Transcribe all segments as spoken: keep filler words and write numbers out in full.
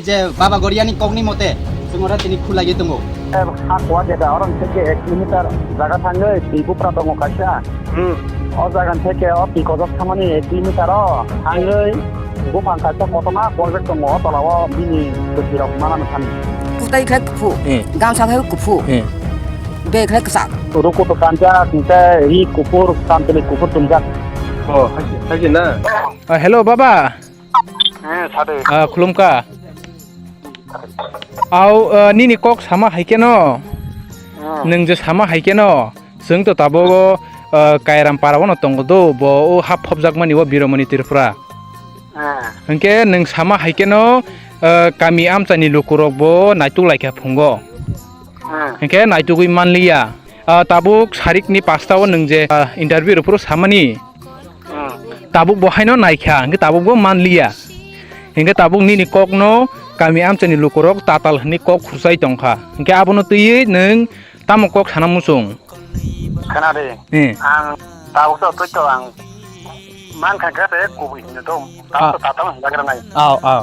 Je Baba Goriani kokni mote, chwng oro tini khulaiwi tongo. Ha kuwa jeda, oro theke ek kilometer jaga thangwi twi bupra tongo kaisa. Hmm. O jaga theke o twi kojok thangmani ek kilometer o thangwi buphang kaisa kotorma kuwajak tongo, o tola o bini kwthwirok manani thani. Kutai khai kuphu, Hmm. gamsa khai kuphu, Hmm. bag khai kwchak. Ruku to kanjak, hwnkhe ri kuphur, samtwlwi kuphur tumjak. Oh, haji, haji na? Ah, hello, Baba. Eh, sade. Ah, khulumkha. Au, ah, nini kok sama hai keno. Hmm. Nwng je sama hai keno. Chwng to tabuk o, ah, Kairam para o no tongo do, bo o hap phobjakmani o Biromoni Tripura. Hmm. Hwnkhe nwng sama hai keno, ah, kami amchaini lukurok bo naituk laikha phungo. Hmm. Hwnkhe naitugwi manliya. Ah, tabuk sarikni pasta o nwng je, ah, interview rwphuru samani. Hmm. Tabuk bo haino naikha, hwnkhe tabuk bo manliya. Hwnkhe tabuk nini kokno kami amchaini lukurok tatal hwnwi kok khurchai tongkha. Hwnkhe abono twiwi nwng tamo kok sana muchung? Khna de. Eh. Ang tabuk to twi to ang mankha khe te kubui hino to. Tabuk to Ah. tatal hwnjak rwnai. Aw, aw.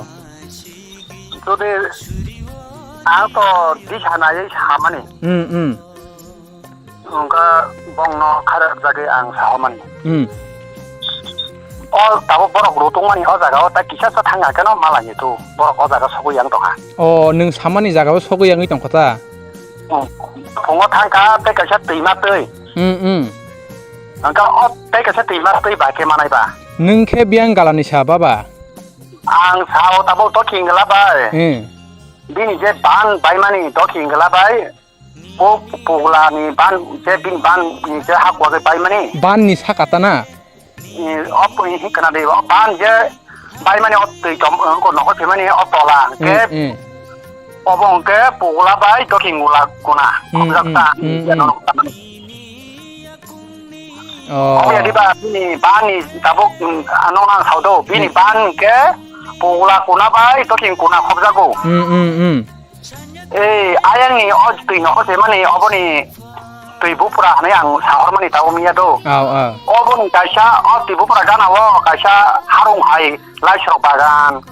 Jodi ang to disa naiwi samani. Hmm, hmm. Wngkha bongno kharajagwi ang sahormani. Hmm. O tabuk borok rutungmani o jaga o tai kisa sa thangya keno malani tu borok o jaga sogwi yang tongkha. O, nwng samani jaga o sogwi yangwi tongkha ta? Hmm. Phungo thangkha tei kaisa twima twi. Hmm, hmm. Wngkha o tei kaisa twima twi bai khe manai ba. Nwng khe biyang galani sa baba? Ang sao tabuk to khingla bai. Hmm. Bini je ban baimani to khingla bai. Bo pugla ni ban je bini ban ni je hak wagwi baimani. Ban ni saka ta na? Eh, o pui hi kana de, o ban je baimani o twi tom, eh, ko nokho phimani o tola. Hwnkhe Mm, mm. obo hwnkhe pugla bai dokhing gula kuna. Mm, Khobjak mm, ta, mm, ya mm. norok ta. Oh. Obo ya diba bini ban ni tabuk, mm, ano ang sao do. Bini Mm. ban hwnkhe pugla kuna bai dokhing kuna khobjago. Mm, mm, mm. Ei, ayang ni o twi nokho se mani oboni twi bupra hwnwi ang sahor mani tabo miya do. Aw, aw. Oboni kaisa o twi bupra gana o kaisa harung hai laisrok bagan,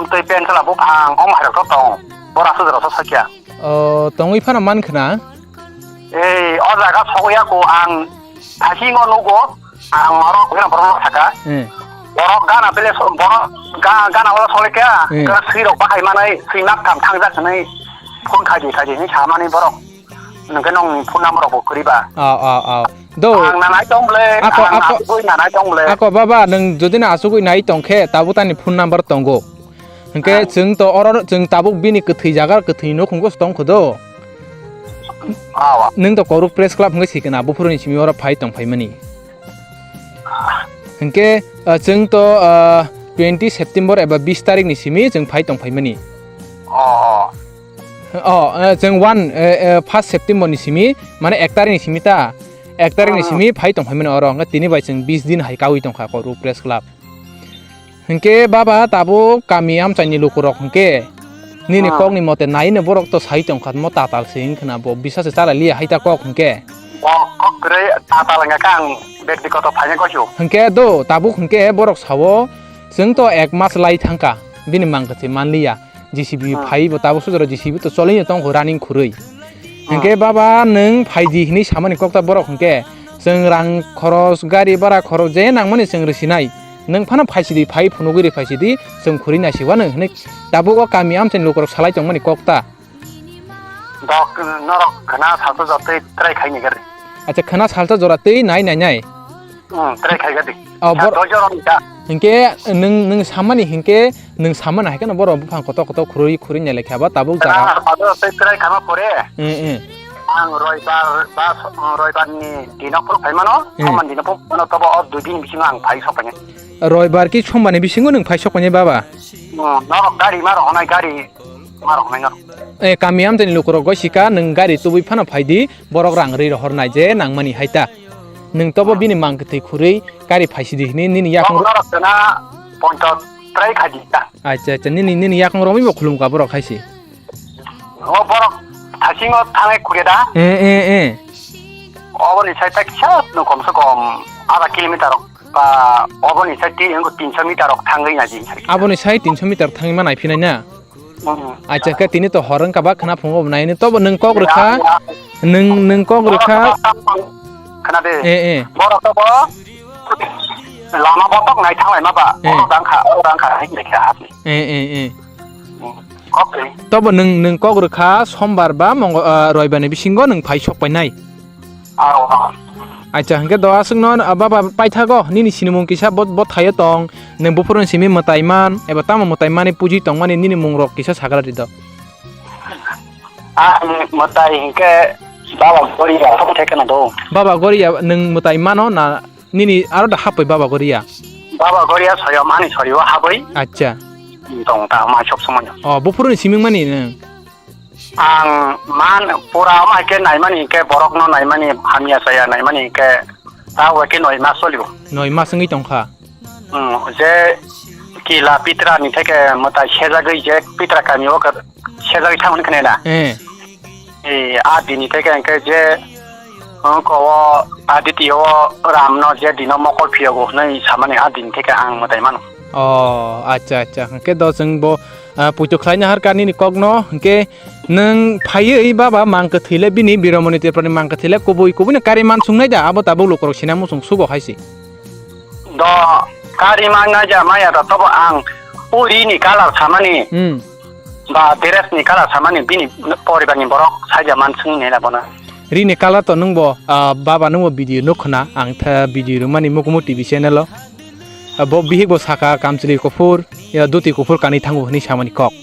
twi pensela buphang, omo hai rok to tong. Bora sujra so sakya. O, tongwi phano man khna? Ei, o jaga sogwi ya ko ang thasing o nugo. Ang oro khe borok saka. Hmm. Borok gana bele so-, borok ga-, gana wala sole kya? Hmm. Khe swi rok bahai manai, swi mak tham thangjak hwnwi phone khaidi khaidi hwnwi samani borok. Nwng khe nongni phone number rok bo kwrwi ba. Aw, aw, aw. Do. Ang nanai tong ble, Ako, ang ako, asugwi nanai tong ble. Ako baba, nwng jodi no asugwi nai tong khe, tabuk tani phone number tongo. Hwnkhe Ah. chwng to oro, chwng tabuk bini kwthwi jaga, kwthwi nukhungo tong kho do. Aw. Nwng to Koruk Press Club hwnkhe sikena, buphuruni simi oro phai tong phaimani. Hwnkhe, ah, chwng to, ah, twenty September eba bis tarikni simi chwng phai tong phaimani. Oh, oh. Oh, eh, chwng one, eh, eh, first September ni simi, mane ek tarikni simi ta, ek tarikni Oh. simi phai tong phaimani oro, hwnkhe tini bai chwng bis din hai kaui tongkha Koruk Press Club. Hwnkhe baba tabuk kami amchaini lukurok hwnkhe nini Ah. kokni mote naino borok to sai tongkha mo tatal se wngkhwna bo bisa se chala liya hai ta kok hwnkhe. Bo kok kwrwi tatal wngkha khe ang bektigoto phaina goisu. Hwnkhe do tabuk hwnkhe borok sao chwng to ek mas lai thangkha bini mangkha se manliya. J C B Ah. phai bo tabuk sujaro J C B to choli no tongkho running khurui. Ah. Hwnkhe baba nwng phaidi hinui samani kokta borok hwnkhe chwng rang khoros gari bara khoros je nangmani chwng rwsinai. Nwng phano phaisidi phai phunugwi rw phaisidi chwng khurui naisiwano hinui tabuk o kami amchaini lukurok salai tongmani kokta. Dok norok khna salsa jotwi try khaini gari. Acha khna salsa jora twi nai nai nai. Hmm, try khai gadi. Oh, bor- Dojo rok ni ta. Hingke nung, nung samani hingke, nung samani hai khe no borok buphang kotor kotor khurui khurui nai lekha ba tabuk jaga. Ado tei try khama pore. Eh, eh. Ang roibar ba, roibar ni dino phuru phai mano, Eh. Soman dino phuru mano tobo o dui din bisingo ang phai sok paine. Roibar ki Soman ni bisingo nung phai sok paine baba? Hmm, norok gari ma rok honai gari ma rok honai norok. Eh, kami amtani lukurok goi sika nung gari tubui phano phai di. Borok rang rwi rohor nai je nangmani hai ta. Nwng tobo bini mang kwthwi khurwi kari phaisidi hwnwi nini yakung. Borok rok tena ponchot try khaidi ta. Acha, acha, nini, nini yakung romwi bo khulum ka borok hai se. O borok thasing o thangai khurya da. Eh, eh, eh. Oboni sai ta kisa no kom se kom adha kilometer rok ba oboni sai ti, tinso meter rok thangwi naji. Aboni sai tinso meter thangwi ma naiphinai na? Hmm. Acha, khe tini to hor wngkha ba khna phungo bo naini. Tobo nwng kok rwkha. Ya, ya. Nwng, nwng kok rwkha. Khna de. Eh, eh. Borok to bo lama botok nai thanglai ma ba. Eh. Oro dang kha, oro dang kha, hai nai kha hapni. Eh, eh, eh. Hmm. Kok de. Tobo nwng, nwng kok rwkha sombar ba mongo-, ah, roibar ni bisingo nwng phai sok painai. Aro, aro. Acha, hwnkhe do aswkno, ah, baba paithago, nini sinimung kisa bo, bo thaio tong, nwng buphuruni simi mwtai man, eba tamo mwtai mani puji tongmani nini mungrok kisa sagra rido. Ang mwtai hwnkhe Baba Goria, thok thekena do. Baba Goria, nwng mwtai mano na nini aro da hapoi Baba Goria? Baba Goria soyom ani sorio haboi. Acha. Tong ta ma sok somoy. O, buphuruni siming mani nwng? Ang man pura omo hai khe naimani hinkhe borokno naimani hamya chaya naimani hinkhe ta bai khe noi mas solio. Noi mas wngwi tongkha. Hmm, je kila pitra ni theke mwtai sejagwi je pitra kami o khe sejagwi thangmani khne na. Eh. Eh, a dini theke hinkhe je Ang ko o Aditya o Ram no je dino mokol phiyogo hwnwi samani a din theke ang mwtai mano. O, acha, acha. Hwnkhe do chwng bo, ah, puitu khlaina harkha nini kokno. Hwnkhe nwng phaiwi baba mang kwthwi le bini Biromoni Tripurani mang kwthwi le kubui kubui no kari man sungnai da, abo tabuk lukurok sina muchung sugo hai se. Do kari man nai ja maya da tobo ang puri ni colour samani. Hmm. Ba dress ni colour samani bini poribar ni borok saija man sung nela bono. Rini colour to nwngbo, ah, baba nwngbo video nuk khna ang tha video rwmani Mukumu T V channel o. Ah, bo bihik bo saka kamchwlwi kuphur, ya, dhuti kuphur kanwi thango hwnwi samani kok.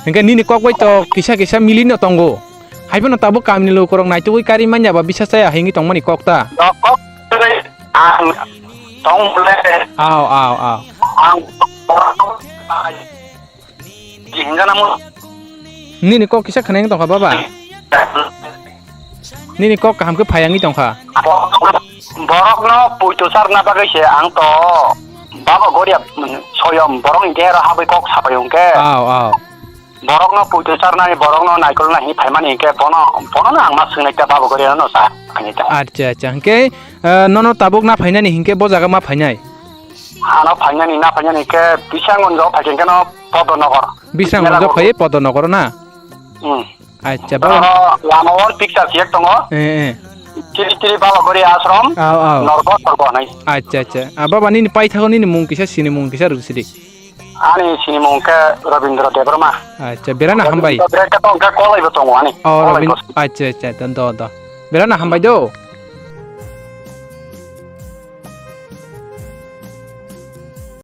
Hwnkhe nini kok bai to kisa kisa mili no tongo. Haiphano tabuk kamini lukurok naitugwi kari manya ba bisa chaya hwnwi tongmani kok ta. Do kok ang tong bole. Aw, aw, aw. Ang Nini kok kisa khna wng tongkha baba? Nini kok kaham khe phai wngwi tongkha. Borokno puitu charna bagwi se ang to Baba Goria soyom borok ni dehero habwi kok sapai hwnkhe. Aw, aw. Borokno puitu charnani borokno naikolna hi phaimani hwnkhe bono, bono no ang ma swngnai ta Baba Goria no sa ani ta. Acha, acha. Hwnkhe, eh, nono tabuk na phainani hwnkhe bo jaga ma phainai? Ano phainani, na phainani khe Bisanggonjo phai khe no Podonogor. Bisanggonjo phai Podonogor na? Hmm. Acha, baba. Oro lama o picture siyek tongo. Eh, eh. Kiri kiri Baba Gori Ashram. Aw, aw. Norgo sorgo nai. Acha, acha. Ah, baba nini paithago nini mung kisa sini mung kisa rwsidi. Ani sini mung khe Rabindra Debbarma. Acha, berana hambai. Rabindra Debbarma khe tongkha kolai bo tongo ani. Oh, Kolai Rabin-, kos. Acha, acha, do, do. Berana hambai do.